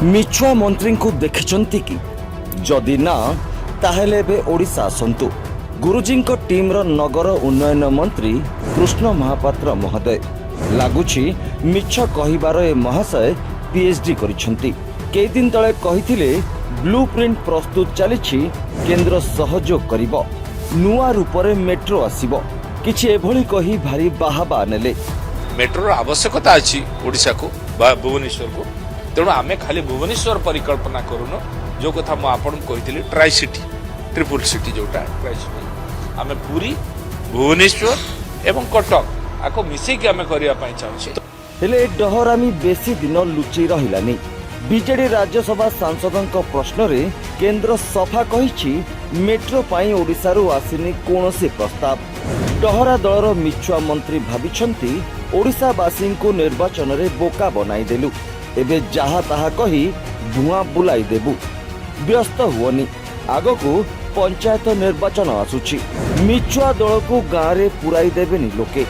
ମିଛୁଆ ମନ୍ତ୍ରୀଙ୍କୁ ଦେଖିଛନ୍ତି କି? ଯଦି ନା, ତାହେଲେ ଏବେ ଓଡ଼ିଶା ଆସନ୍ତୁ। ଗୁରୁଜୀଙ୍କ ଟିମ୍ର ନଗର ଉନ୍ନୟନ ମନ୍ତ୍ରୀ କୃଷ୍ଣ ମହାପାତ୍ର ମହୋଦୟ। ଲାଗୁଛି ମିଛ କହିବାର ଏ ମହାଶୟ ପିଏଚ୍ଡି କରିଛନ୍ତି। କେଇଦିନ ତଳେ କହିଥିଲେ, ବ୍ଲୁ ପ୍ରିଣ୍ଟ ପ୍ରସ୍ତୁତ ଚାଲିଛି, କେନ୍ଦ୍ର ସହଯୋଗ କରିବ, ନୂଆ ରୂପରେ ମେଟ୍ରୋ ଆସିବ। କିଛି ଏଭଳି କହି ଭାରି ବାହାବା ନେଲେ। ମେଟ୍ରୋର ଆବଶ୍ୟକତା ଅଛି ଓଡ଼ିଶାକୁ ବା ଭୁବନେଶ୍ୱରକୁ। ତେଣୁ ଆମେ ଖାଲି ଭୁବନେଶ୍ୱର ପରିକଳ୍ପନା କରୁନୁ। ଯେଉଁ କଥା ମୁଁ ଆପଣଙ୍କୁ କହିଥିଲି, ଟ୍ରାଇ ସିଟି, ଟ୍ରିପୁଲ ସିଟି, ଯେଉଁଟା ଟ୍ରାଇ ସିଟି, ଆମେ ପୁରୀ, ଭୁବନେଶ୍ୱର ଏବଂ କଟକ ଆକୁ ମିଶେଇକି ଆମେ କରିବା ପାଇଁ ଚାହୁଁଛେ। ହେଲେ ଏ ଡହରାମି ବେଶୀ ଦିନ ଲୁଚି ରହିଲାନି। ବିଜେଡି ରାଜ୍ୟସଭା ସାଂସଦଙ୍କ ପ୍ରଶ୍ନରେ କେନ୍ଦ୍ର ସଫା କହିଛି, ମେଟ୍ରୋ ପାଇଁ ଓଡ଼ିଶାରୁ ଆସିନି କୌଣସି ପ୍ରସ୍ତାବ। ଡହରା ଦଳର ମିଛୁଆ ମନ୍ତ୍ରୀ ଭାବିଛନ୍ତି, ଓଡ଼ିଶାବାସୀଙ୍କୁ ନିର୍ବାଚନରେ ବୋକା ବନାଇଦେଲୁ, ଏବେ ଯାହା ତାହା କହି ଭୁଆଁ ବୁଲାଇ ଦେବୁ। ବ୍ୟସ୍ତ ହୁଅନି, ଆଗକୁ ପଞ୍ଚାୟତ ନିର୍ବାଚନ ଆସୁଛି। ମିଛୁଆ ଦଳକୁ ଗାଁରେ ପୁରାଇ ଦେବେନି ଲୋକେ।